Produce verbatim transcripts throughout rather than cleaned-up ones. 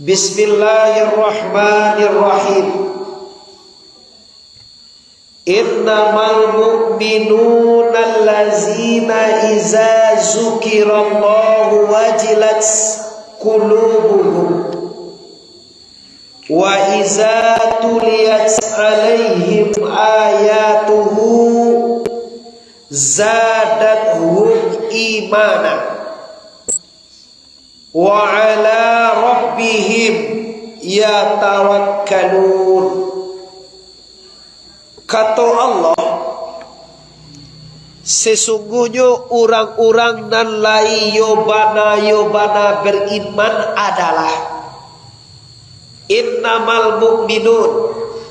Bismillahirrahmanirrahim. Innamal mu'minuna allazina iza zukirallahu wajilat qulubuhum. Wa iza tuliyat alaihim ayatuhu zadathum imana. Wa ala rabbihim yatawakkalun. Kato Allah, sesungguhnyo urang-urang nan lai yo bana, yo bana beriman adalah, innamal mu'minun,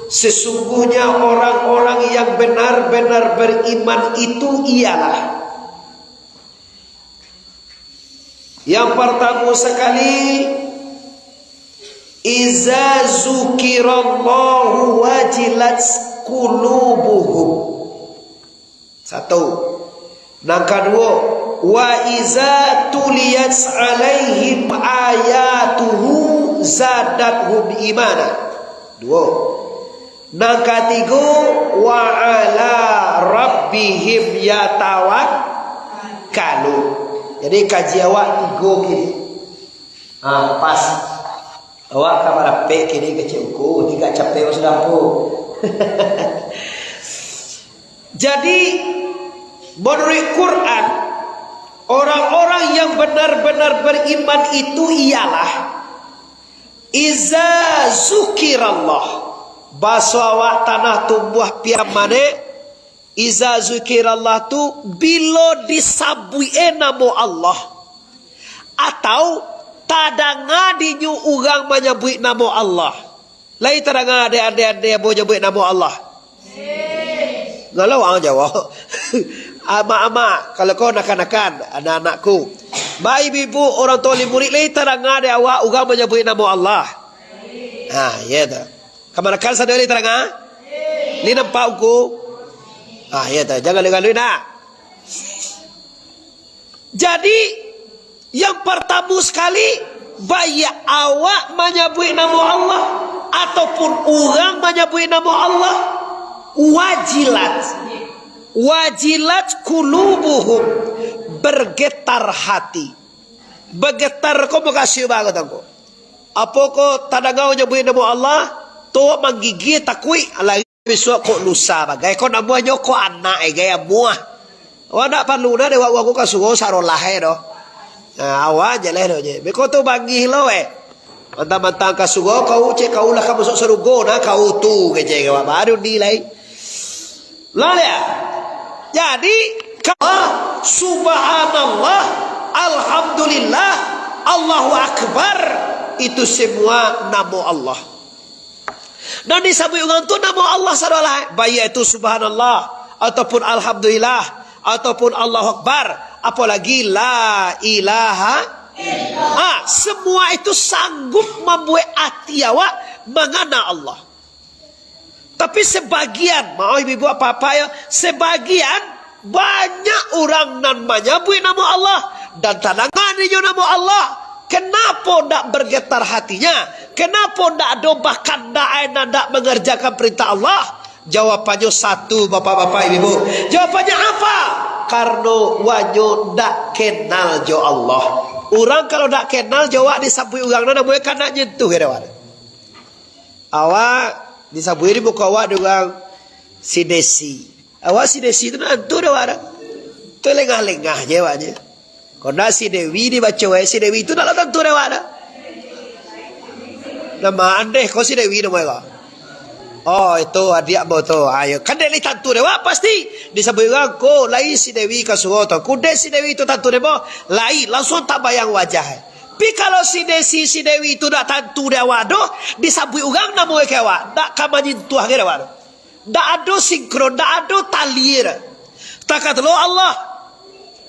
sesungguhnya orang-orang yang benar-benar beriman itu ialah, yang partamo sakali, iza zukirallahu wajilat qulubuhum. Satu. Nan kaduo, wa iza tuliyat alaihim ayatuhu zadathum imana. Duo. Nan katigo, wa ala rabbihim yatawakkalun. Jadi kaji awak tigo kini. Ah, pas. Awak ka marapek kini kecek uku, tingga capek awak sudah ampu. Jadi, menurut Quran, orang-orang yang benar-benar beriman itu ialah, iza zukirallah, baso awak tanah tumbuah pian manek, iza zukirallah tu, bilo disabuik-e namo Allah, atau tadanga dinyo urang manyabuik namo Allah. Lai tadanga dek ande-ande ambo nyabuik namo Allah? Kalau ang jawab. Amak-amak, kalau ko nakan-nakan, anak-anakku. Ba ibu-ibu, orang tua li murid, lai tadanga dek awak urang manyabuik namo Allah? Ha, iyo tu. Kamanakan sadonyo lai tadanga? Lai nampak ungku? Ha, iyo tu. Jan galui-galui nak. Jadi, yang partamo sakali, baiak awak manyabuik namo Allah, ataupun urang manyabuik namo Allah, wajilat. Wajilat qulubuhum, bergetar hati. Bagetar ko mukasuik baa ko tangko. Apo ko tadanga nyabuik namo Allah, tu manggigih takuik, lari bisuak kok lusa bagai. Ko namuahnyo ko anak e, gaya muah. Awak ndak parlu nah dewak wagu ka suruah sarolah e doh. Nah, awak jaleh doh je. Beko tu bangih lo eh. Mantang-mantang ka suruah kau cek kau lah ka masuak sarugo nah kau tu kecek awak baru ni lai. Lah, ya. Jadi, ka-, subhanallah, alhamdulillah, Allahu Akbar, itu semua namo Allah. Nan disabuik urang tu namo Allah sadolah, baiak itu subhanallah, ataupun alhamdulillah, ataupun Allahu Akbar, apolagi la ilaha. Ah, semua itu sanggup mambuek ati awak mangana Allah. Tapi sabagian, maoh ibu-ibu, apak-apak yo, sabagian banyak urang nan manyabuik namo Allah, dan tadanga dinyo namo Allah. Kenapo ndak bergetar hatinya? Kenapo ndak ado bakandak e nan ndak mangerjakan perintah Allah? Jawabannyo satu, bapak-bapak, ibu-ibu. Jawabannyo apa? Karano wanyo ndak kenal jo Allah. Urang kalau ndak kenal jo awak disabuik urang nan namonyo kan ndak nyentuh ka awak. Awak disabuik di muko awak dek urang si Desi. Awak si Desi tu ndak tantu dek awak doh. Tu lengah-lengah je awak je. Kok ndak si Dewi dibaco, eh, si Dewi tu ndak lah tantu dek awak doh. Nama andeh ko si Dewi namo ko. Oh, itu adiak ambo tu. Ayo, kan dek lai tantu dek awak pasti. Disabuik urang ko lai si Dewi ka suruah tu. Kudek si Dewi tu tantu dek ambo. Lai, langsuang tabayang wajah. Tapi kalau si Desi, si Dewi tu ndak tantu dek awak doh, disabuik urang namo ka awak, ndak ka manyentuh ka awak doh. Ndak ado sinkron, ndak ado tali doh. Takah tu lo Allah.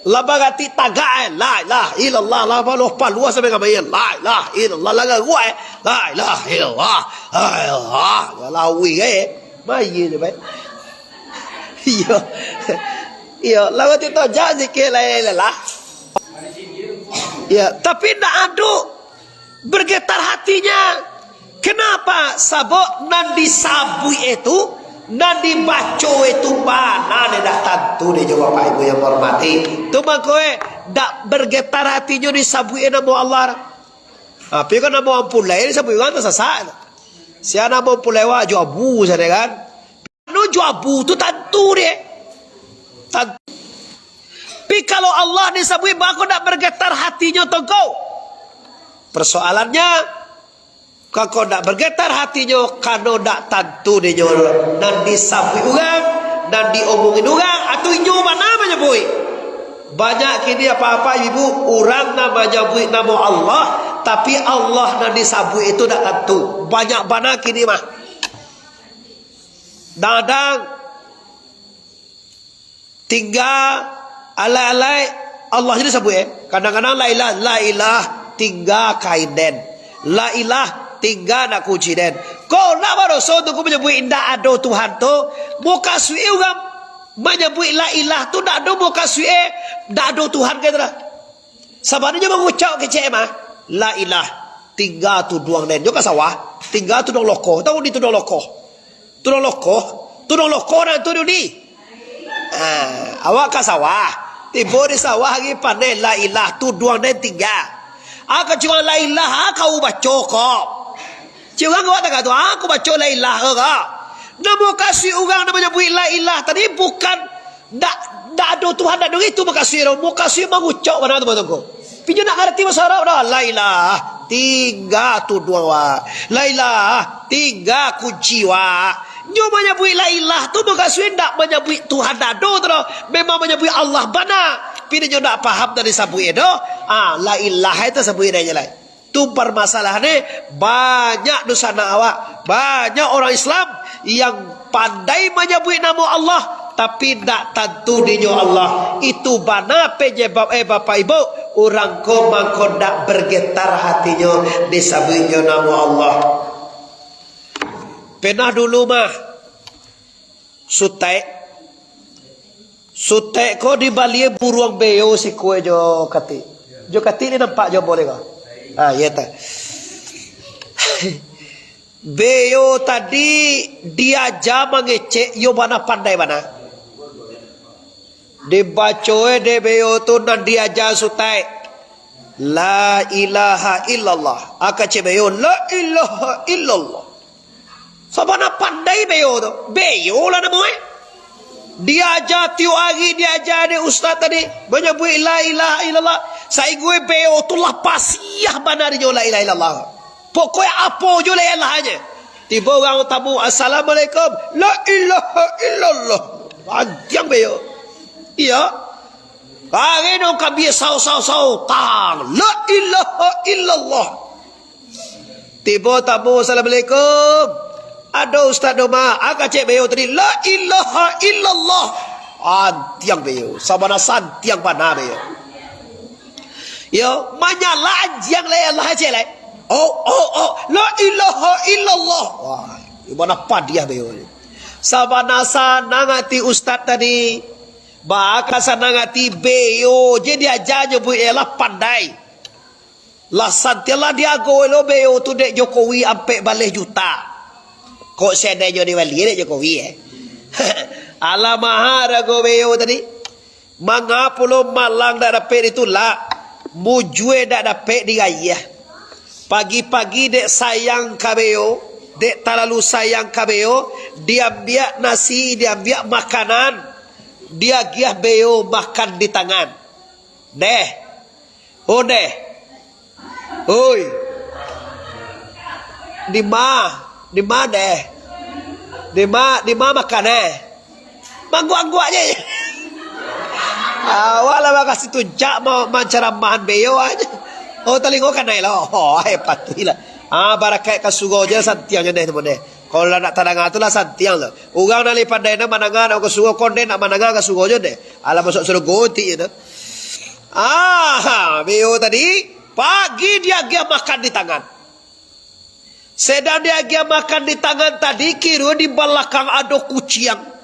Lah barati tagak, eh, la ilaha illallah, lah paluah-paluah sampai ka mayik, la ilaha illallah, lah garuak, eh, la ilaha illallah, la ilaha illallah, lawi, eh, mayik je, baik. Iyo. Iyo, lah barati tajak zikir la ilaha illallah. Ya, tapi ndak ado. Bergetar Kenapa? Sabab nan disabuik itu, nan dibaco itu bana, dek, dak tantu dek jo Bapak Ibu yang hormati. Tu mangko, eh, dak bergetar hatinyo disabuik namo Allah. Tapi kan namo ampulai disabuik urang tasasak. Sia namo ampulai wak jo abu sajo kan. Anu jo abu tu tantu dek. Tantu. Tapi kalau Allah disabuik, mako dak bergetar hatinyo tongko. Persoalannya, Kako dak bergetar hatinyo, kano dak tantu dinyo nan disabuik urang, nan diomongin urang, atau inyo bana manyabuik. Banyak kini apak-apak ibu, urang nan manyabuik namo Allah, tapi Allah nan disabuik itu dak tantu. Banyak bana kini mah. Kadang-kadang tingga alai-alai Allah jadi sabuik, eh. Kadang-kadang la ilah, la ilah, tingga kain den. La ilah, tingga nak kunci den. Ko nak badoso tu ko manyabuik indak ado Tuhan tu, mukasuik urang manyabuik la ilah tu ndak ado mukasuik, eh, ndak ado Tuhan ka itu lah. Sabananyo mangucap kecek mah, la ilah, tingga tuduang den. Nyo ka sawah, tingga tuduang loko. Tahu di tuduang loko? Tuduang loko, tuduang loko nan tu di. Ah, awak ka sawah. Tibo di sawah agi paneh la ilah, tuduang den tingga. Ah, ka cuma la ilah, ah, kau baco ko. Cik urang awak tagak tu, ah, aku baco la ilah ko. Namo kasih urang nan manyabuik la ilah tadi bukan Ndak, ndak ado Tuhan, ndak ado itu mukasuik tu. Mukasuik mangucok bana tu, Tuangku. Pinyo ndak ngarati bahaso Arab doh. La ilah, tingga tuduang wak. La ilah, tingga kunci wak. Nyo manyabuik la ilah tu mukasuik ndak manyabuik Tuhan ndak ado tu doh. Memang manyabuik Allah bana. Pinyo ndak paham tadi sabuik doh. Ah, la ilah itu sabuik dek je lai. Tu parmasalahan, eh, banyak dunsanak awak, banyak urang Islam yang pandai manyabuik namo Allah, tapi ndak tantu dinyo Allah. Itu bana penyebab, eh, Bapak Ibu, urang ko mangko ndak bergetar hatinyo disabuiknyo namo Allah. Pernah dulu mah, Sutek. Sutek ko dibali buruang beo sikua jo katik. Jo katik ni nampak jo ambo lai ko. Ha, iyo ta. Beo tadi diaja mangecek, iyo bana pandai bana. Dibaco e dek beo tu nan diaja Sutek. La ilaha illallah. Aka cek beo, la ilaha illallah. Sabana pandai beo tu. Beo lah namo e. Diaja tiok ari, diaja dek ustaz tadi, manyabuik la ilaha illallah. Sainggo beo tu lah pasiah bana dinyo la ilaha illallah. Pokok e apo jo la ilaha nyo. Tibo urang tamu, "Assalamualaikum." "La ilaha illallah." Antiang beo. Iyo. Ari no kambia sao-sao-sao, tang. La ilaha illallah. Tibo tamu, "Assalamualaikum." "Ado ustaz di rumah." Aka cek beo tadi, "La ilaha illallah." Antiang beo, sabana santiang bana beo. Yo, manyala anjiang lai Allah cek lai. "Oh, oh, oh, la ilaha illallah." Wah, bana padiah beo ni. Sabana sanang ati ustaz tadi. Baka sanang ati beo je diaja nyabuik e lah pandai. Lah santiang lah diago lo beo tu dek Jokowi ampek baleh juta. Kok seandainya dibali dek Jokowi, eh? Alah maha rago beo tadi. Manga pulo malang dak dapek ditulak, mujue dak dapek digayah. Pagi-pagi dek sayang ka beo, dek talalu sayang ka beo, diambiak nasi, diambiak makanan, diagiah beo makan di tangan. Deh, Ondeh. Oi. Di ma? Di ma, deh? Di ma, di ma makan, eh? Mangguak-angguak je. Awak lah bakasi tuncak ma-, mancaramahan beo aja. Oh, talingo kanai lah. Oh, eh, patuih lah. Ah, barakaik ka surau je santiang je deh, teman deh. Kalau lah nak tadanga tu lah santiang tu. Urang nan lai pandai nak mandanga nak ka surau, kondeh nak mandanga ka surau je deh. Alah masuk surau gotik je tu. Ah, beo tadi, pagi diagiah makan di tangan. Sedang diagiah makan di tangan tadi, kiro di balakang ado kuciang.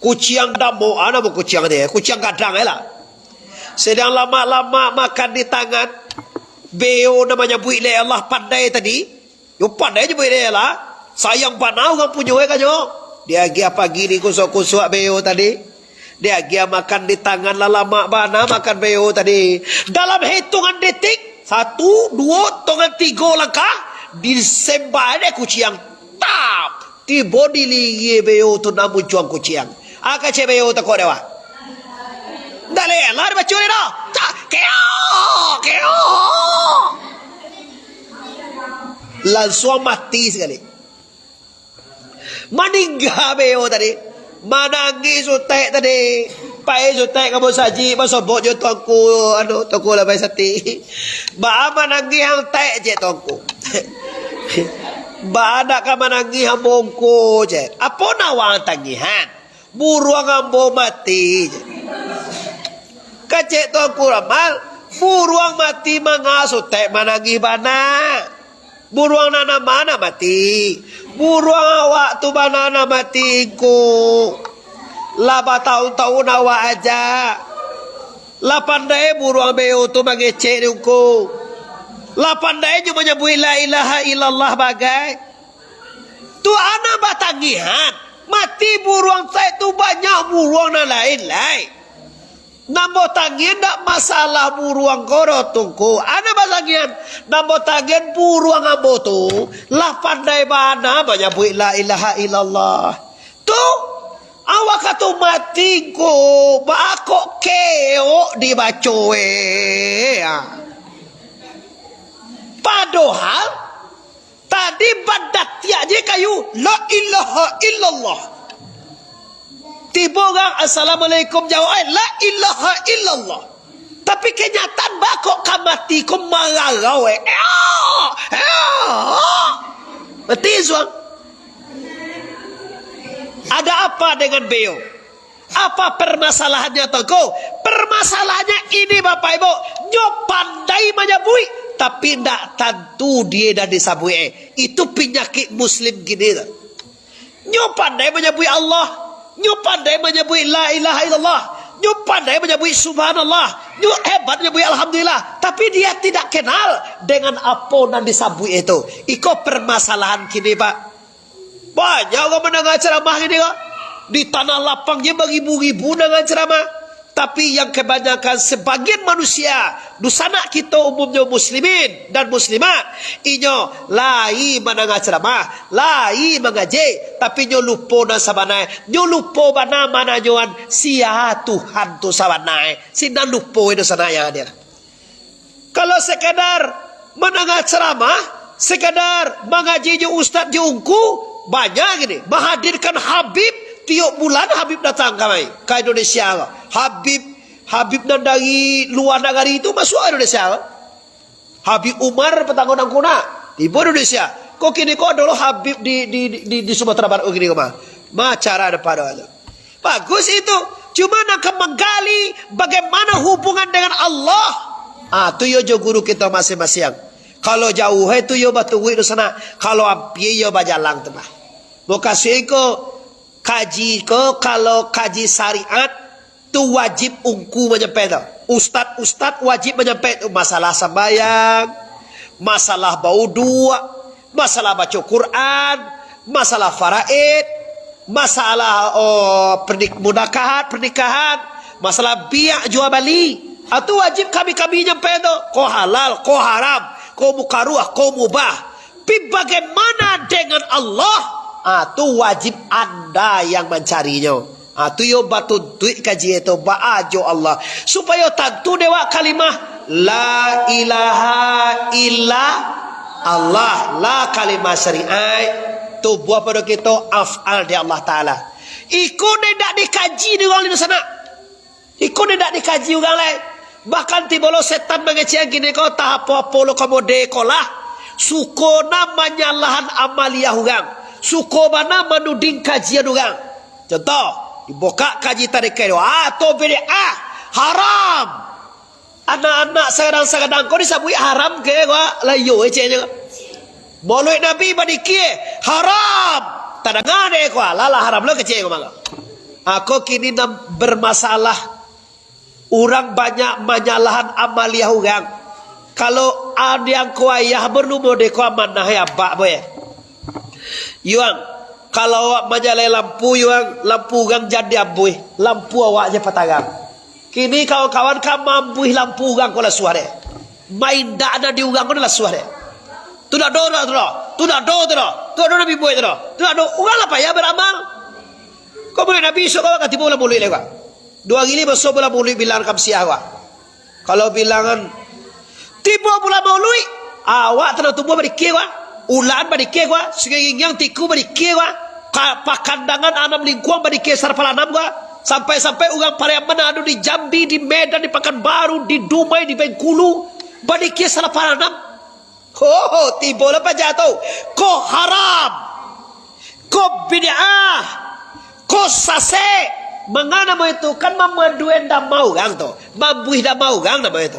Kuciang damo, ah, namo kuciang tadi, eh? Kuciang gadang, eh, lah. Sedang lamak-lamak makan di tangan, beo nan manyabuik lai Allah pandai tadi, Yo pandai nyabuik dek lah. Sayang bana urang punyo e kanyo. Diagiah pagi di kusuak-kusuak beo tadi. Diagiah makan di tangan lah lamak bana makan beo tadi. Dalam hitungan detik, satu, duo, tongan tigo langkah, disembah dek kuciang. Tap! Tibo di lilia beo tu nan muncuang kuciang. Ah, kecek beo takok dek awak. Ndak leh lah dibaco dek doh. Cak, keo, keo. Lansuang mati sakali. Maningga beo tadi. Manangih sutek tadi. Pai sutek ka musajik basobok jo tuangku, anu, tuangku Labai Sati. Baa manangih ang tek, cek tuangku. Baa ndak ka manangih ambo ngku, cek. Apo nan wang tangihan? Buruang ambo mati, cek. Kecek tuangku ramal, buruang mati manga sutek manangih bana. Buruang nan ma nan mati. Buruang awak tu bana nan mati ngku. Lah bataun-taun awak ajak. Lah pandai buruang beo tu mangecek di ngku. Lah pandai nyo manyabuik la ilaha illallah bagai. Tu anak batangihan. Mati buruang tek tu banyak buruang nan lain lai. Nan ambo tangihan ndak masalah buruang ko doh, Tuangku. Anak batangihan, nan ambo tangihan buruang ambo tu lah pandai bana manyabuik la ilaha illallah. Tu, awak ka tu mati ko, baa kok keok dibaco e. Ha. Padohal, tadi badatiak je kayu, "La ilaha illallah." Tibo urang, "Assalamualaikum," jawab, "La ilaha illallah." Tapi kenyataan baa kok ka mati ko mararau, eh. Mati suang. Ada apa dengan beo? Apa permasalahannya, Tuangku? Permasalahannya ini, Bapak Ibu, nyo pandai manyabuik, tapi ndak tantu dia nan disabuik, eh. Itu penyakit muslim kini tu. Nyo pandai manyabuik Allah, nyo pandai manyabuik la ilaha illallah, nyo pandai manyabuik subhanallah, nyo hebat manyabuik alhamdulillah, tapi dia tidak kenal dengan apo nan disabuik itu. Iko permasalahan kini, Pak. Banyak urang mandanga ceramah kini ko. Di tanah lapang je baribu-ribu mandanga ceramah. Tapi yang kebanyakan, sebagian manusia, dunsanak kito umumnyo muslimin dan muslimat, inyo lai mandanga ceramah, lai mangaji, tapi nyo lupo nan sabana, nyo lupo bana mananyoan sia Tuhan tu sabana, sinan lupo dunsanak yang hadir. Kalau sekadar mandanga ceramah, sekadar mangaji jo ustaz jo ungku, banyak gini, mahadirkan Habib, tiok bulan Habib datang kamari, ka Indonesia ko. Habib, Habib nan dari lua nagari tu masuak Indonesia ko. Habib Umar patanggo nan kunak, tibo Indonesia. Ko kini ko ado lo Habib di, di, di, di, di Sumatera Barat ko kini ko mah. Ma cara depan tu. Bagus itu. Cuma nak ka manggali bagaimana hubungan dengan Allah. Ah, tu yo jo guru kito masing-masing. Kalau jauah, eh, tu yo baturuik dunsanak. Kalau ampia yo bajalan tu mah. Mukasuik ko, kaji ko, kalau kaji syariat, tu wajib ungku manyampaian tu. Ustad-ustad wajib manyampaian tu. Masalah sambayang, masalah bauduak, masalah baco Quran, masalah faraid, masalah, oh, pernik-, munakahat, pernikahan, masalah biak jua bali. Ah, tu wajib kami-kami nyampaian tu. Ko halal, ko haram, ko mukaruah, ko mubah. Tapi bagaimana dengan Allah? Ah, tu wajib anda yang mancarinyo. Ah, tu yo batuntuik kaji itu, baa jo Allah. Supayo tantu dek awak kalimah, la ilaha illa Allah. La kalimah syariat, tubuah pado kito, af'al di Allah Ta'ala. Iko nan indak dikaji di urang di sanak. Iko ni ndak dikaji urang lai. Bahkan tibo lo setan mangecek kini ko, tah apo-apo lo ka mode ko lah. Suko na manyalahan amaliah urang. Suko bana manuding kajian urang. Contoh, dibukak kaji tadi ka, ah, tu bid'ah, haram. Anak-anak sagadang-sagadang ko disabuik haram ke ko, lah iyo, eh, ceknyo. Maulid Nabi badikia, haram. Tadanga dek ko, alah, lah haram lo kecek ko mangko. Ako kini nan bermasalah. Urang banyak manyalahan amaliah urang. Kalau Andiang ko ayah berlumo deh ko amanah ya abak boy. Yuang, kalau awak manyalai lampu, yuang, lampu urang jan diambuih, lampu awak je patarang. Kini kawan-kawan ka maambuih lampu urang ko lasuah deh. Maindak nan di urang ko lasuah deh. Tu dak do, tu dak do, tu dak do, tu dak do, tu dak do nan bibuik tu dak do, tu dak do. Urang lah payah baramal. Ko muluik Nabi isuak awak ka tibo bulan muluik lai ko. Duo ari lai masuak bulan muluik bilangan kamsiah ko. Kalau bilangan tibo bulan muluik, awak tanah tumbuah badikia ko. Ulan badikia ko, Sungai Gingiang Tiku badikia ko. Ka-, Pakandangan Anam Lingkuang badikia Sarpalanam ko. Sampai-sampai urang Pariaman ado di Jambi, di Medan, di Pakanbaru, di Dumai, di Bengkulu, badikia Sarpalanam. Ho, ho, tibo lah paja tu. Ko haram. Ko bid'ah. Ko sasek. Manga namo itu? Kan mamadua dama urang tu. Maambuih dama urang namo itu.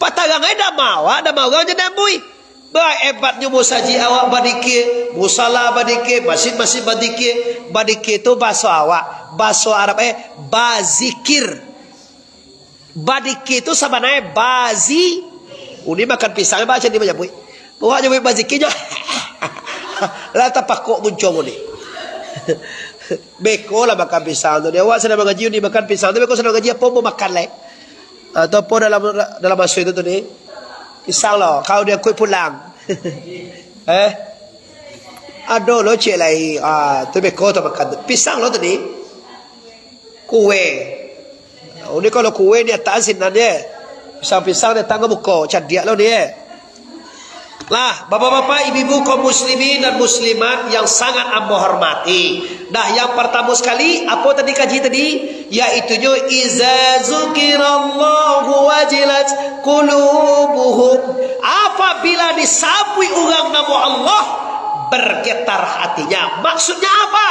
Patarang ai dama awak, dama urang jan diambuih. Bahebatnyo musajik awak badikia, musala badikia, masjid-masjid badikia. Badikia tu bahaso awak, bahaso Arab eh, bazikir. Badikir tu sabananyo bazi-, uni makan pisang, baco ni manyabuik. Awak nyabuik bazikir nyo. Lah tapakok muncuang uni. Beko lah makan pisang tu. Dia awak sadang mangaji, uni makan pisang tu, beko sadang mangaji, apo mau makan lai? Ah, tu apo dalam, dalam maso itu tu ni? Pisang lo, kau diangkut pulang. Eh? Ado lo ciek lai. Ah, tu beko tu makan tu. Pisang lo tu ni. Kue. Uni kalau kue ni ataan sinan ye. Pisang-pisang datang ka muko, cadiak lo ni ye. Lah, bapak-bapak, ibu-ibu, kaum muslimin dan muslimat yang sangat ambo hormati. Dah, yang partamo sakali, apo tadi kaji tadi? Yaitunyo, "Iza zukirallahu wajilat qulubuhum." Apabila disabuik urang namo Allah, bergetar hatinya. Maksudnya apa?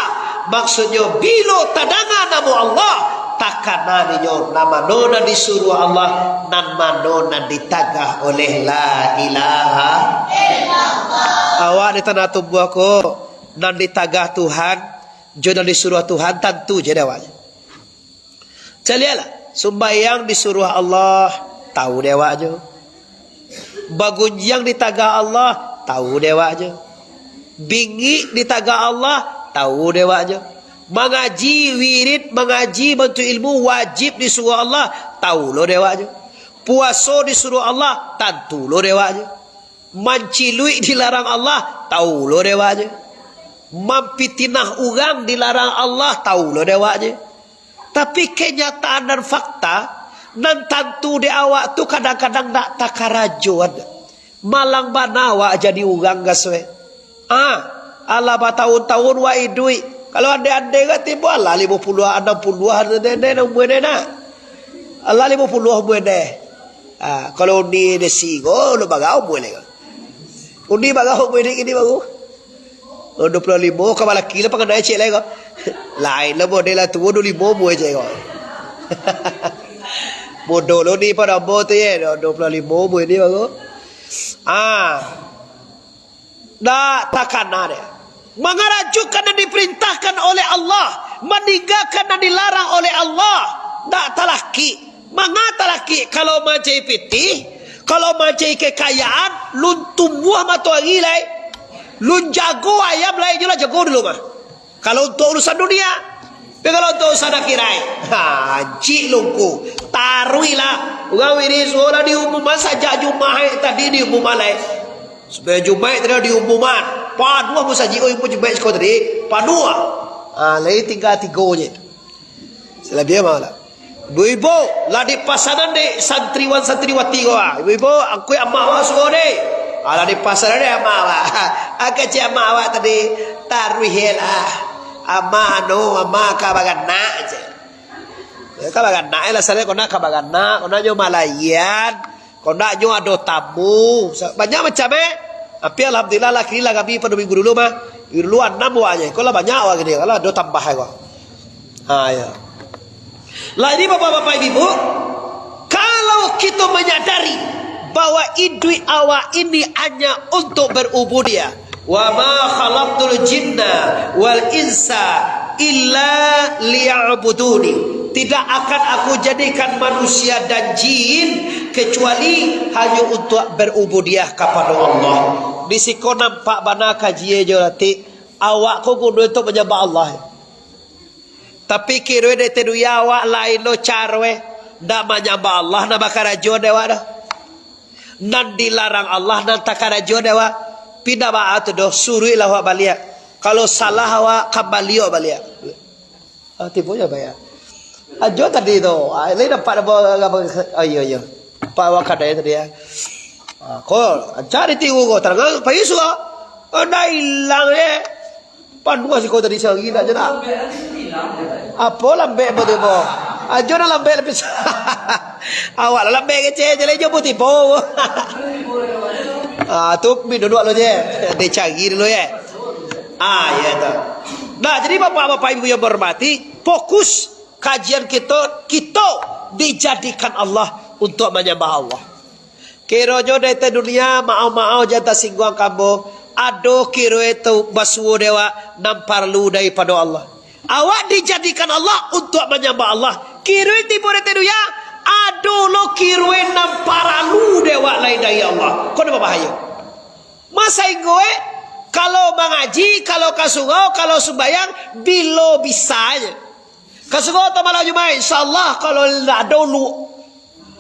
Maksudnyo, bilo tadanga namo Allah, takana ninyo nan mano nan disuruah Allah, nan mano nan ditagah oleh la ilaha illallah. Awak di tanah tumbuah ko, nan ditagah Tuhan, jo nan disuruah Tuhan, tantu je dek awak. Caliaklah, sumbayang disuruah Allah, tahu dek awak jo. Bagunjiang ditagah Allah, tahu dek awak jo. Bingik ditagah Allah, tahu dek awak jo. Mangaji, wirid, mangaji, bantuak ilmu, wajib disuruah Allah, tahu lo dek awak jo. Puaso disuruah Allah, tantu lo dek awak jo. Manciluik dilarang Allah, tahu lo dek awak jo. Mampitinah urang dilarang Allah, tahu lo dek awak jo. Tapi kenyataan dan fakta, nan tantu dek awak tu kadang-kadang ndak takarajoan. Malang bana awak jadi urang gaso e. Ah, alah batahun-tahun wak iduik. Kalau andai-andai ka tibo alah limo puluah, anam puluah, nene, nene, umua nene. Alah limo puluah umua nene. Ah, kalau uni de sigo, lo bagau umua nene. Uni bagau umua nene kini baru. Oh, duo puluah limo ka balaki lah panganai ciek lai ko. Lain lah model lah tuo duo limo umua ciek ko. Mudo lo ni pado ambo tu ye, duo puluah limo umua ni baru. Ah. Ndak takana deh. Mangarajokan nan diperintahkan oleh Allah, maninggakan nan dilarang oleh Allah, ndak talakik. Manga talakik, kalau mancari pitih, kalau mancari kekayaan, lun tumbuah matoari lai, lun jago ayam lai, inyo lah jago dulu mah. Kalau untuak urusan dunia, tapi kalau untuak urusan akhirat, ha, cik lungku, taruihlah. Urang wirid suo lah diumuman sajak Jumaik tadi diumuman lai. Sumbayang Jumaik tadi diumuman. Panuah musajik, oh, ibu Jumaik siko tadi. Panuah. Ha, lai tingga tigo je. Salabiah mah lah. Ibu-ibu, lah dipasanan dek santriwan santriwati ko, ah. Ibu-ibu, angkuik amak awak suruah dek. Ah, lah dipasanan dek amak awak. Ah, kecek amak awak tadi, taruih lah. Amak anu, amak ka baranak je. Ya, ka baranak lah, salah kau nak ka baranak, kau nak nyo malayan. Kondaknyo ado tamu. Sa-, banyak macam, eh. Tapi alhamdulillah lah, kini lah kami pado minggu dulu mah. Minggu dulu anam awaknyo. Ko lah banyak awak kini. Kalau ado tambah ko. Ha, ya. Lah, ini bapak-bapak, ibu-ibu, kalau kita menyadari bahwa iduik awak ini hanya untuk berubudiah, "Wa ma khalaqtul jinna wal insa illa liya'buduni." Tidak akan Aku jadikan manusia dan jin kecuali hanyo untuak berubudiah kapado Allah. Di siko nampak bana kaji e jo, Datik. Awak ko guno untuak manyambah Allah. Tapi kiro dek teduya awak lain lo caro e. Ndak manyambah Allah, nan bakarajo dek awak doh. Nan dilarang Allah, nan takarajo dek awak. Pindah baa tu doh, suruiklah awak baliak. Kalau salah awak, kambali awak baliak. Ah, tibo jo baya. Ajo tadi tu. Ah, lain nampak dah bawa gambar. Oh, iyo, iyo. Pak awak kadai tadi, ya. Ah, ko, ancak ditiru ko. Tarang payu suah. Oh, dah ilang, eh. Panuah siko tadi sehari nak je nak. Apo lambek bo tu bo? Ajo nak lambek lapis. Awak lah lambek kecek je lah, jo bo tibo. Ah, tu mi duduk lo je. Dicari dulu, ya. Ah, ya tu. Nah, jadi bapak-bapak ibu yang berhormati, fokus kajian kita, kita dijadikan Allah untuk menyembah Allah. Kironyo dari teh dunia, maaf-maaf jan tasingguang kambo, ado kiro itu basuo dewa nan paralu daripado Allah. Awak dijadikan Allah untuk menyembah Allah. Kiro tibo dari teh dunia, ado lo kiro nan paralu dewa lain dari Allah. Kau dah bahayo. Masa inggo eh, kalau mangaji, kalau ka surau, kalau sumbayang, bilo bisanya. Ka surau atau malam Jumaik, insyaallah kalau ndak ado lu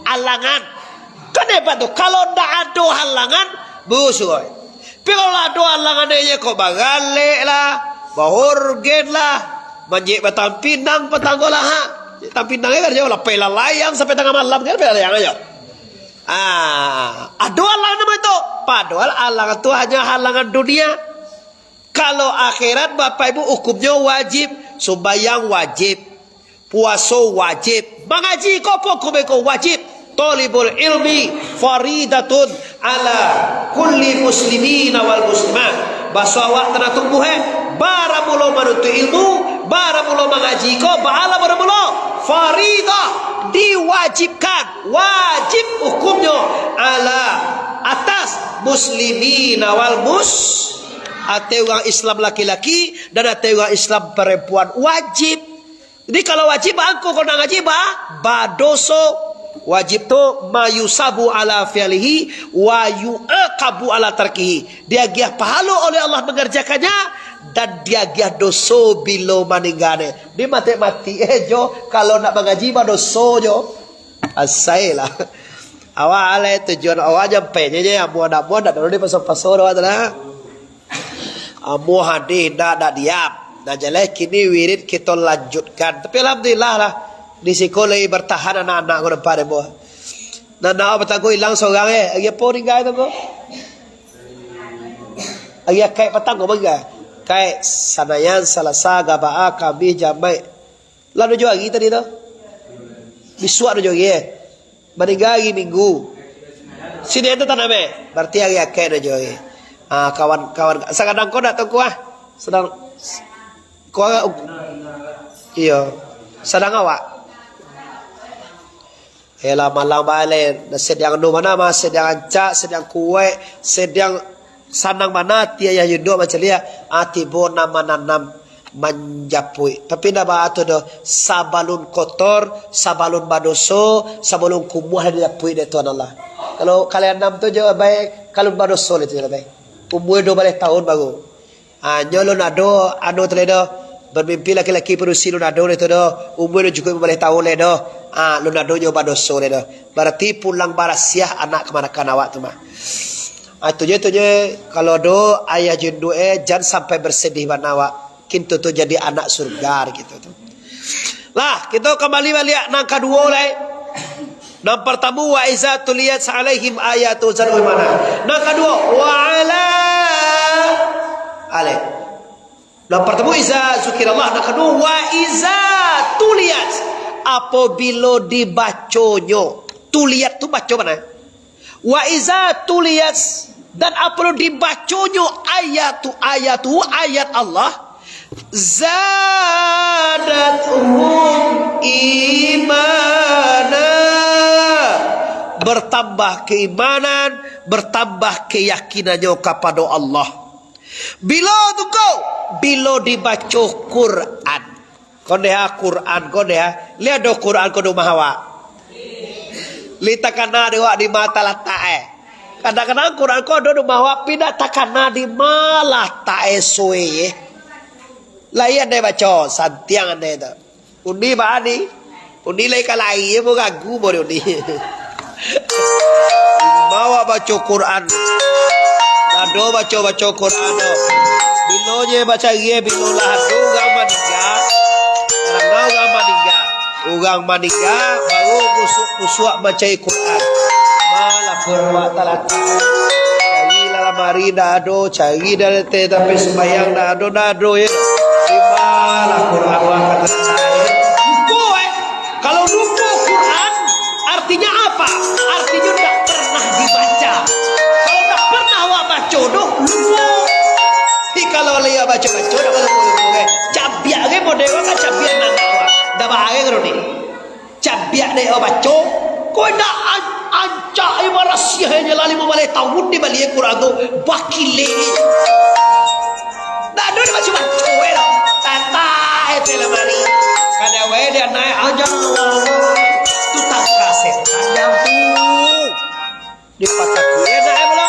alangan. Kan hebat tu, kalau ndak ado halangan, baru surau. Tapi kalau ado halangan, eh, kok bagalek lah, bahorgen lah, manjek batang pinang patanggo lah, ha. Batang pinang kan jauh lah, pela layang sampai tangah malam kan, pela layang aja. Ah, ado alang namo itu. Padohal alang tu hanyo halangan dunia. Kalau akhirat, Bapak Ibu, hukumnyo wajib. Sumbayang wajib. Puaso wajib. Mangaji ko pun hukum ko wajib. Thalibul ilmi faridatun ala kulli muslimin wal muslimat. Baso awak tanah tumbuh, eh. Bara mulo manuntut ilmu, bara mulo mangaji ko, baalah bara mulo. Faridah, diwajibkan. Wajib hukumnyo ala atas muslimin wal mus, ateh urang Islam laki-laki dan ateh urang Islam parampuan wajib. Jadi kalau wajib, bangko kau nak ngaji, ba, badoso. Wajib tu mayusabu ala fi'lihi wa yu'aqabu ala tarkihi. Diagiah pahalo oleh Allah mangarjakannya dan diagiah doso bilo maningganyo. Di mati-mati eh jo, kalau nak mangaji badoso jo. Asai lah. Awak alai tujuan awak nyampai je, je. Amuah nak amuah, nak dulu di paso-paso doh, tu lah. Amuah hadih, nak, nak diam. Nah, jaleh kini wirid kita lanjutkan. Tapi alhamdulillah lah. Di siko lai bertahan anak-anak ko nampak deh, boh. Nah, nak awak batanggo ilang sorang, eh. Ari apo ningga tu, boh? Ari akaik patang ko, boh, ningga. Kaik Sanayan, Salasa, Gabaa, Kamih, Jamaik. Lah tujuah ari tadi tu. Bisuak tujuah ari, eh. Maningga ari Minggu. Sini tu tanam, eh. Berarti ari akaik tujuah ari. Ah, kawan-kawan. Sadang ko dak tu kuah? Sadang kuah. Iyo. Sadang awak. Elah, malang bae lai. Sadiang anu bana mah, sadiang rancak, sadiang kuaik, sadiang sanang bana ati ayah induak mancaliak. Ah, tibo nan mananam, manjapuik. Tapi ndak baa tu doh, sabalun kotor, sabalun badoso, sabalun kumuah dijapuik dek Tuhan Allah. Kalau kalian anam tu jo bae, kalun badoso lai tu jo bae. Umua duo baleh taun baru. Ah, nyo lun ado, anu tu lai doh, bamimpi laki-laki padusi lun ado lai tu doh, umua lun cukuik lima baleh taun lai doh, ah, lun ado nyo badoso lai doh. Bararti pulang barasiah anak kamanakan awak tu mah. Ah, itu je, itu je, kalau ado ayah jo induak, eh, jan sampai basadih bana awak, kin tu, tu jadi anak surga, gitu tu. Lah, kita kambali baliak nan kaduo lai. Nan partamo, wa iza tuliyat alaihim ayatu zadatuhum imana. Nan kaduo, wa ala ale. Nan partamo, iza zukirallah. Nan kaduo, wa iza tuliyat. Apabilo dibaconyo. Tuliyat tu baco bana. Wa iza tuliyat, dan apabilo dibaconyo ayatu, ayatu, ayat Allah, zadatuhum imana, bertambah keimanan, bertambah keyakinannyo kapado Allah. Bilo tu ko? Bilo dibaco Quran. Kon deh, ah, Quran, kon deh, ah. Lai ado Quran ko di rumah awak? Lai takana dek awak di ma talatak e. Kadang-kadang Quran ko ado di rumah awak, tapi ndak takana di ma latak e soe e. Lai andai baco, santiang andai tu. Undi baa ni? Undi lai ka lai, mo ragu mo di undi. Bawa baco Quran. Nado baco-baco Quran tu. Bilo je bacari, bilo lah ado urang maningga. Karano urang maningga. Urang maningga, baru kusuak-kusuak mancari Quran. Malah Quran awak talatak. Cari dalam lamari ndak ado, cari dalam te-, tapi sumbayang ndak ado, ndak ado, ya. Di ma lah Quran awak talatak, ya. Lupo, eh. Kalau lupo Quran, artinya apa? Artinya ndak pernah dibaca. Kalau ndak pernah awak baco doh, lupo. Tapi kalau lai baco-baco, ndak pernah lupo-lupo, eh. Cabiak ge model awak, kan cabiak nan awak. Ndak baareng doh ni. Cabiak dek awak baco, ko indak an-, ancak, eh, marasiah, eh, lah limo baleh taun di baliak Quran tu, bakilek. Ndak ado dibaco-baco, eh, doh. Tatak, eh, teh lamari. Kada wae dia naik aja. Tu tangka setan jambu. Dipatakuik anak e pulo.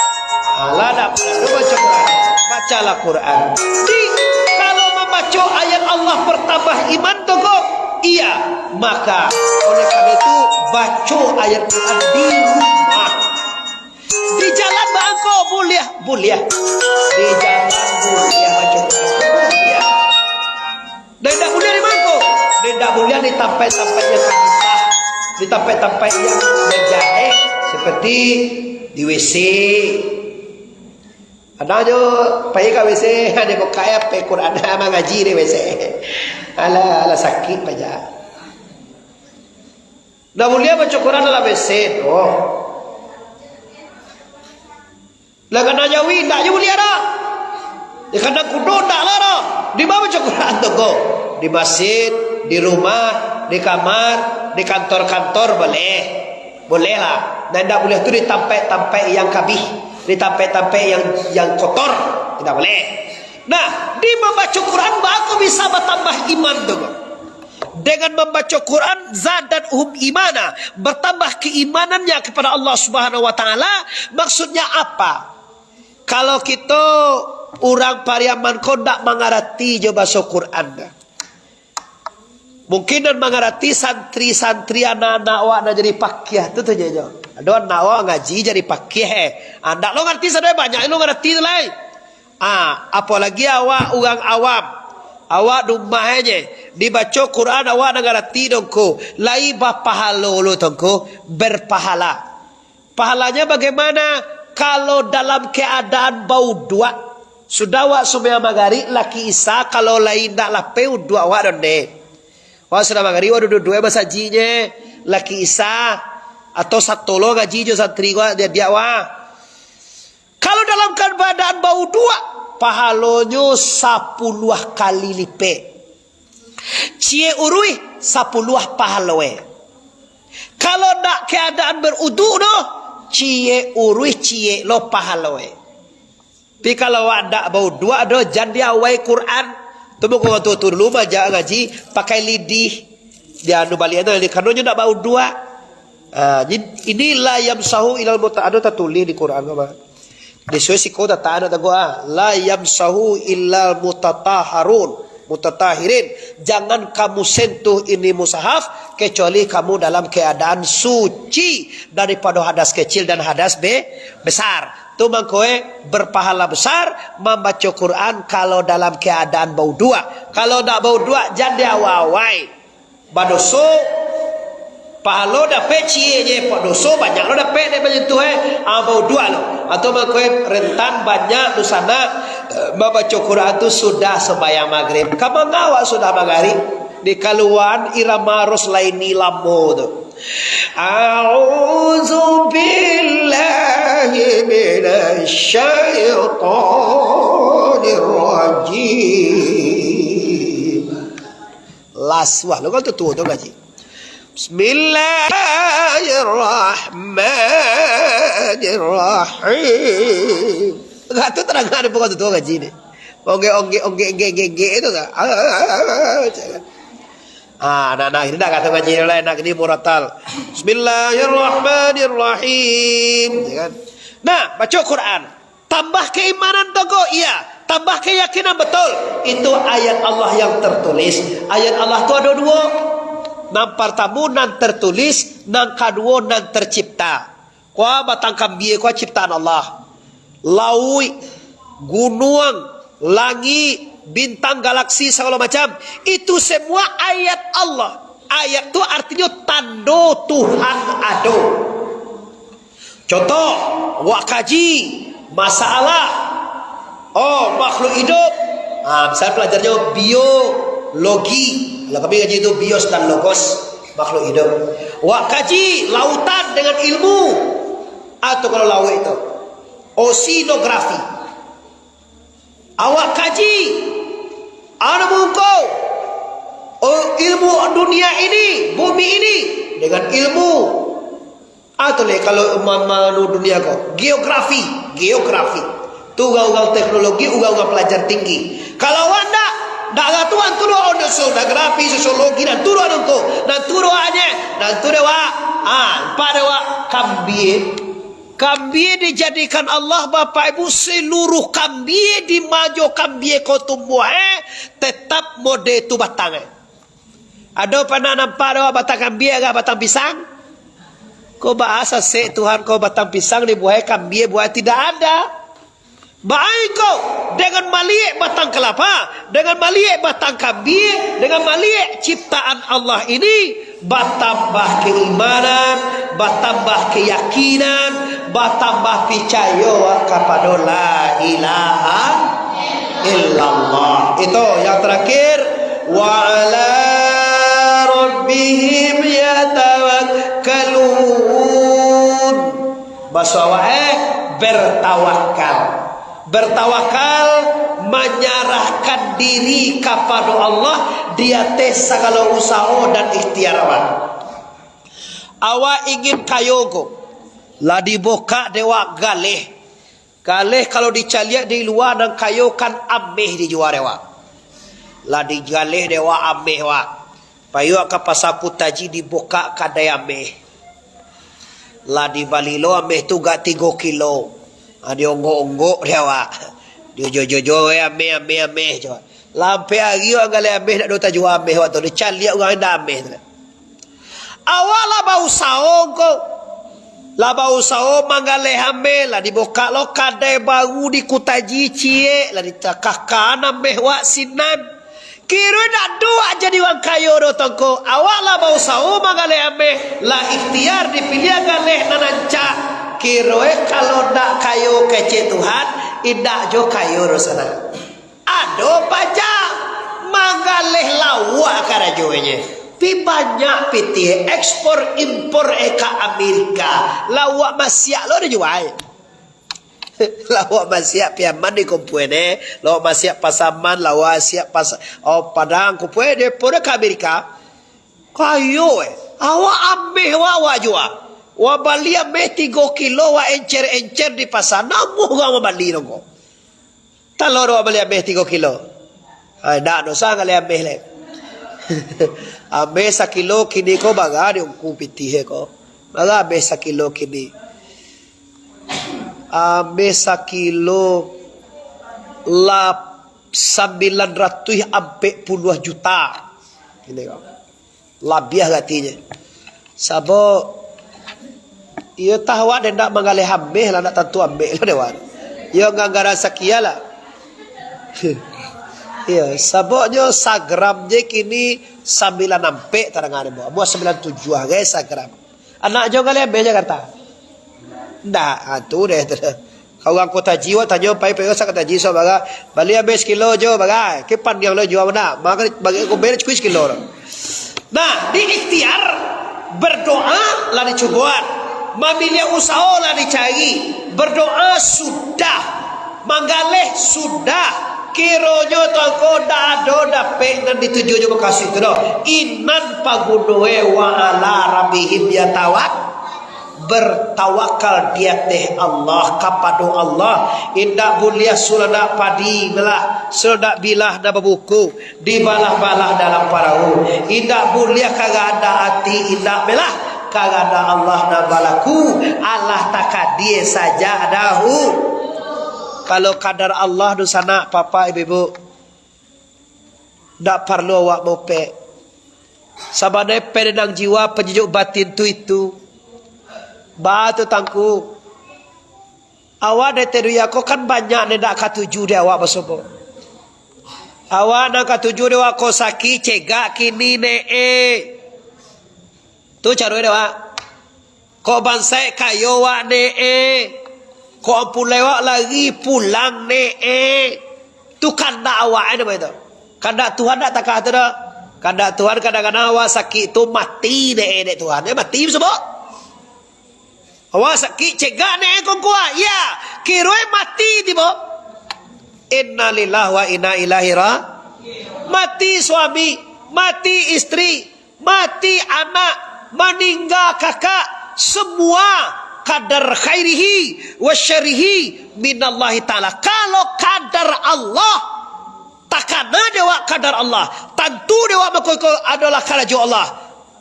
Alah, ndak paralu baco Quran. Bacalah Quran. Di, kalau mambaco ayat Allah bertambah iman tu ko, iya, maka oleh karena itu, baco ayat Quran di rumah. Di jalan bangko buliah, buliah. Di jalan buliah baco Quran, buliah. Dan indak buliah di mangko? Dan indak buliah di tampek-tampek yang kabisah, di tampek-tampek yang manjahek, seperti di W C. Ado jo pai ka W C, ado buka apo Quran, mangaji di W C. Alah, alah sakik paja. Ndak buliah baco Quran dalam W C tu. Lah kana jawi, ndak jo buliah doh. Di kandang kudo, ndak lah doh. Di ma baco Quran tu ko? Di masjid, di rumah, di kamar, di kantor-kantor boleh. Boleh lah. Nan ndak buliah tu di tampek-tampek yang kabih, di tampek-tampek yang, yang kotor. Tidak boleh. Nah, di mambaco Quran, baa ko bisa batambah iman tu ko? Dengan mambaco Quran, zadatuhum imana, bertambah keimanannya kepada Allah Subhanahu wa Ta'ala. Maksudnya apa? Kalau kito urang Pariaman ko ndak mangarati jo baso Quran, mungkin nan mangarati santri-santri anak-anak awak nan jadi pakiah tu, tu je, jo. Ado anak awak ngaji jadi pakiah, eh. Ah, ndak lo ngarati sadonyo, banyak lo ngarati tu lai. Ah, apolagi awak urang awam. Awak di rumah aje, dibaco Quran awak ndak ngarati doh ko. Lai bapahalo lo tu ko, berpahala. Pahalanya bagaimana? Kalau dalam keadaan bauduak, sudah awak sumbayang magarib, laki Isa, kalau lai ndak lapeh uduak awak doh ndeh. Awak sudah magarib, awak duduak-duduak masajiknyo, laki Isa, atau sato lo ngaji jo santri awak, diak-diak awak. Kalau dalam keadaan bauduak, pahalonyo sapuluah kali lipek. Ciek uruih, sapuluah pahalo e. Kalau ndak keadaan beruduk doh, ciek uruih, ciek lo pahalo e. Tapi kalau awak ndak bauduak doh, jan diawai Quran. Tu mangko urang tuo-tuo dulu mah, jan ngaji pakai lidih. Dia anu baliak tu, karano nyo ndak bauduak. Ah, jadi, ini la yamsahu ilal muta-, ado tatulih di Quran ko, Bang. Di suwe siko datang ado taguah, ah. La yamsahu illal mutataharun, mutatahirin. Jangan kamu sentuh ini mushaf kecuali kamu dalam keadaan suci daripada hadas kecil dan hadas be-, besar. Tu mangko e berpahala besar mambaco Quran kalau dalam keadaan bauduak. Kalau ndak bauduak, jan diawai-awai. Badoso, pahalo dapek ciek je, pak doso banyak lo dapek dek manyentuh, eh. Ah, bauduak lo. Atau mangko e rentan banyak dunsanak, eh, mambaco Quran tu sudah sumbayang magrib. Ka manga awak sudah magrib? Di kaluaan irama Roslaini lamo tu. A'udzu billahi minasy syaithanir rajim. Lasuah lo, kan tuo-tuo tu ngaji. Bismillahirrahmanirrahim. Agak tu tadanga dek urang tuo-tuo ngaji ni. Onggek, onggek, onggek, onggek, onggek, onggek tu kan. Ah, Ah, nah, nah, ini dah kata ngaji lain, nah, ini murattal. Bismillahirrahmanirrahim. Ya kan? Nah, baca Quran. Tambah keimanan tu ko, iya. Tambah keyakinan, betul. Itu ayat Allah yang tertulis. Ayat Allah tu ada dua. Nan pertama nan tertulis, nan kedua nan tercipta. Kua batang kambie, kua ciptaan Allah. Lauik, gunuang, langik, bintang, galaksi, sagalo macam. Itu semua ayat Allah. Ayat tu artinyo tando Tuhan ado. Contoh, wak kaji, masalah. Oh, makhluk hidup. Ah, misalnya pelajarnyo biologi. Kalau kami ngaji tu bios dan logos, makhluk hidup. Wak kaji lautan dengan ilmu. Atau kalau lauik tu, oceanography. Awak kaji, anu mungko, oh, ilmu dunia ini, bumi ini, dengan ilmu. Atau leh, kalau ma-, manu dunia ko, geografi, geografi. Tu urang-urang teknologi, urang-urang pelajar tinggi. Kalau awak ndak, ndak lah tu, antu doa oceanography, sosiologi, dan tu doa nungko, dan tu doa anye, dan tu doa, ah, empat doa, kambie. Kambie dijadikan Allah, Bapak Ibu, seluruh kambie di majo kambie ko tumbuah, eh, tetap mode tu batang, eh. Ado pernah nampak doh batang kambie agak batang pisang? Ko baa sasek Tuhan ko batang pisang dibuahe, kambie buahe tidak ada. Baa ko dengan maliek batang kelapa, dengan maliek batang kambie, dengan maliek ciptaan Allah ini, batambah keimanan, batambah keyakinan, batambah picayo kapado la ilaha illallah. Itu yang terakhir, wa ala rabbihim yatawakkalun. Baso awak, eh, bertawakal. Bertawakal, manyarahkan diri kapado Allah di ateh sagalo usaho dan ikhtiar awak. Awak ingin kayo ko, lah dibukak dek awak galeh. Galeh kalau dicaliak di lua, nan kayo kan ameh dijua dek awak. Lah digaleh dek awak ameh awak. Payuak ka pasa Kutaji, dibukak kadai ameh. Lah dibali lo ameh tu agak tigo kilo. Ah, dionggok-onggok dek awak. Diojo-jojo, "Eh, ameh, ameh, ameh," jo. Lah ampek ari awak galeh ameh, ndak do tajua ameh awak tu. Dicaliak urang indak ameh tu. Awak lah bausaho ko. Lah bausaho manggaleh ameh, lah dibukak lo kadai baru di Kutaji ciek, lah dicakahkan ameh awak sinan. Kiro indak do awak jadi urang kayo doh tongko. Awak lah bausaho manggaleh ameh, lah ikhtiar dipiliah galeh nan rancak. Kiro e kalau ndak kayo kecek Tuhan, indak jo kayo doh sanak. Ado paja manggaleh lauak karajonyo. Pi banyak pitih ekspor impor e ka Amerika. Lauak masiak lo dijua. Lauak masiak Piaman di kumpuan e, lauak masiak Pasaman, lauak masiak Pas-, oh, Padang kumpuan e, dipindah ka Amerika. Kayo e, awak ameh awak, awak jua. Awak bali ameh tigo kilo, awak encer-encer di pasa, namuah urang mambali nongko. Talua awak bali ameh tigo kilo. Ai, ndak dosa ngaleh ameh lai. Ameh sakilo kini ko bara di ungku pitih e ko. Bara ameh sakilo kini. Ameh sakilo lah sambilan ratuih ampek puluah juta. Kini ko. Labiah gatinyo. Sabab, iyo tah awak dek ndak manggaleh ameh lah, ndak tantu ameh lah dek awak. Iyo nganggaran sakia lah. Iyo, sababnyo sagram je kini sambilan ampek tadanga dek ambo. Ambo sambilan tujuah gai sagram. Anak jo galeh ameh Jakarta. Ndak, ha, tu deh, tu deh. Ka urang Kutaji, wak tanyo, pai, pai, sa Kutaji, so, bara, bali ameh sakilo jo, bara, ke pandiang lo jua, ndak? Mako, bagi ko, beli cukui sakilo lo. Nah, di ikhtiar, berdoa lah dicuboan, mamiliah usaho lah dicari, berdoa sudah, manggaleh sudah, kironyo tu angko ndak ado dapek nan dituju jo mukasuik tu doh. Inan paguno e wa ala rabbihim yatawak-, Bertawakal di ateh Allah, kapado Allah. Indak buliah sulandak padi belah, sulandak bilah nan babuku, dibalah-balah dalam parahu. Indak buliah kahandak ati, indak belah kahandak Allah nan balaku. Alah takadia saja dahu. Kalau kadar Allah, dunsanak, bapak, ibu-ibu, ndak paralu awak maupek. Sabananyo penenang jiwa, panyajuk batin tu itu. Ba tu tangku. Awak di ateh dunia ko kan banyak nan ndak katuju di awak basobok. Awak nan katuju di awak ko sakik, cegak kini ne-e. Tu caro di awak. Kok bansaik kayo wak ne-e, kok ampulai wak lari pulang ne-e. Tu kandak awak e namo itu. Kandak Tuhan dak takah tu doh. Kandak Tuhan kadang-kadang awak sakik tu mati ne-e dek Tuhan. Eh, mati basobok. Awak sakik cegak ne-e kongkua. Ya, kiroe mati tibo. Innalillahi wa inna ilaihi ra-, mati suami, mati istri, mati anak, maningga kakak, semua kadar khairihi wa syarrihi minallahi ta'ala. Kalau kadar Allah, takana dek awak kadar Allah, tantu dek awak mako iko adolah karajo Allah.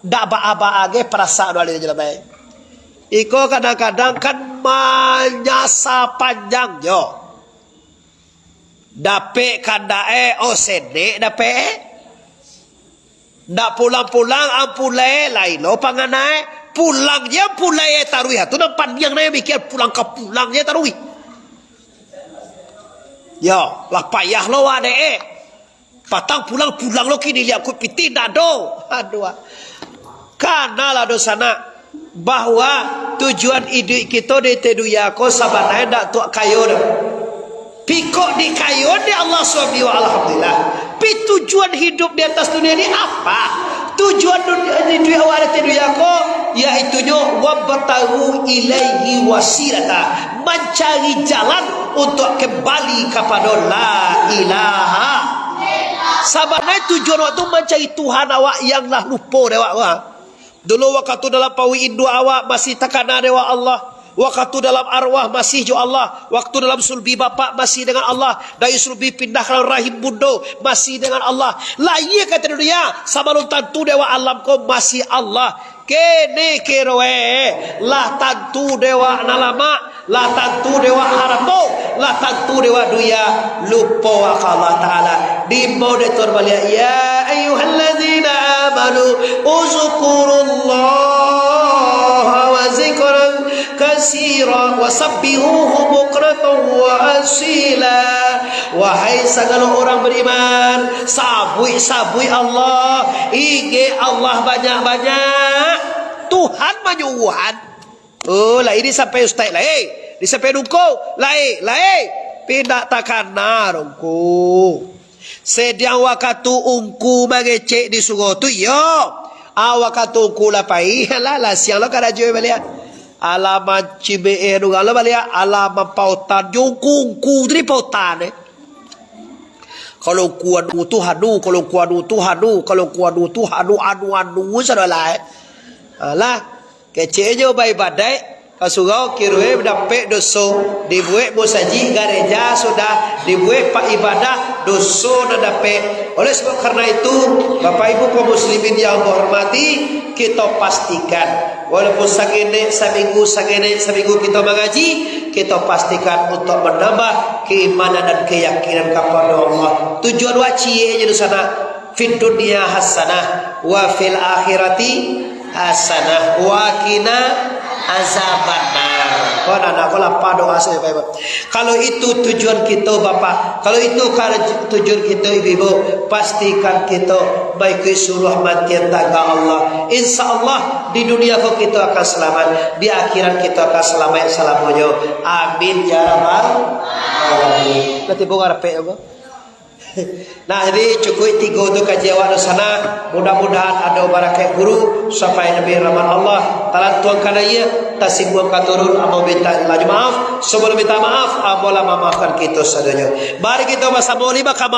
Ndak baa-baa ge parasak doh alih je lah bae. Iko kadang-kadang kan manyasa panjang jo. Dapek kandak e, oh, senek dapek e. Ndak pulang-pulang ampulai, lai lo pangana e. Pulang je ampulai e taruih. Tu nan paniang nan mikir pulang ka pulang je taruih. Yo, lah payah lo wak dek e. Patang pulang, pulang lo kini liak kuik pitih ndak ado. Aduh. Kanalah dunsanak, bahwa tujuan iduik kito di ateh dunia ko sabananyo ndak tuak kayo doh. Pikok dikayoan dek Allah suami wa alhamdulillah. Pi tujuan hidup di atas dunia ni apa? Tujuan dun-, hiduik awak di ateh dunia ko, yaitunyo wabtaghu ilaihi wasilata, mancari jalan untuk kembali kapado la ilaha. Sabananyo tujuan awak tu mancari Tuhan awak yang lah lupo dek awak tu, ha. Dulu wakatu dalam paruik induak awak masih takana dek awak Allah. Wakatu dalam arwah masih jo Allah. Waktu dalam sulbi bapak masih dengan Allah. Dari sulbi pindah ka dalam rahim bundo masih dengan Allah. Lahia ka ateh dunia, sabalun tantu dek awak alam ko masih Allah. Kini kiroe, lah tantu dek awak nan lamak, lah tantu dek awak harato, lah tantu dek awak dunia, lupo ka Allah Ta'ala. Diimbau dek Tuhan baliak, "Ya ayyuhallazina amanu, uzkurullaha wa zikran katsira, wa sabbihuhu bukratan wa asila." Wahai sagalo urang bariman, sabuik-sabuik Allah, ingek Allah banyak-banyak. Tuhan manyuruahan. Oh, lai disampaian ustaik, lai disampaian ungku, lai, lai. Pi ndak takana ungku. Sadiang wakatu ungku mangecek di surau tu, iyo. Ah, wakatu ungku lah pai, alah, lah siang lo karajo baliak. Alah mancibek e urang lo baliak, alah mampautan jo ungku, ungku tu dipautan e. Kalau ungku anu tu anu, kalau ungku anu tu anu, kalau ungku anu tu anu, anu, anu, sadolah e. Alah. Keceknyo baibadaik ka surau, kiroe dapek doso, dibuek musajik gareja sudah, dibuek paibadah, doso nan dapek. Oleh sebab karena itu, Bapak Ibu kaum muslimin yang ambo hormati, kito pastikan, walaupun sakenek saminggu, sakenek saminggu kito mangaji, kito pastikan untuk menambah keimanan dan keyakinan kapado Allah. Tujuan wak ciek je di sana, fid dunya hasanah, wa fil akhirati hasanah wa qina azabannar. Ko anak-anak ko lapeh doa sajo, Bapak. Kalau itu tujuan kito, Bapak, kalau itu ka-, tujuan kito, Ibu-ibu, pastikan kito maikuik suruah mantian tagak Allah. Insya Allah, di dunia ko kito akan selamat, di akhirat kito akan selamat salamonyo. Amin ya rabbal alamin. Nanti bunga rapek, Bapak. Nah, jadi cukuik tigo tu kaji awak di sana. Mudah-mudahan ado barakaik guru, sampai Nabi rahmat Allah, talantuang ka naiak, tasingguang ka turun, ambo minta laju maaf. Sabalum minta maaf, ambo lah mamaafkan kito sadonyo. Mari kito basamo lima kama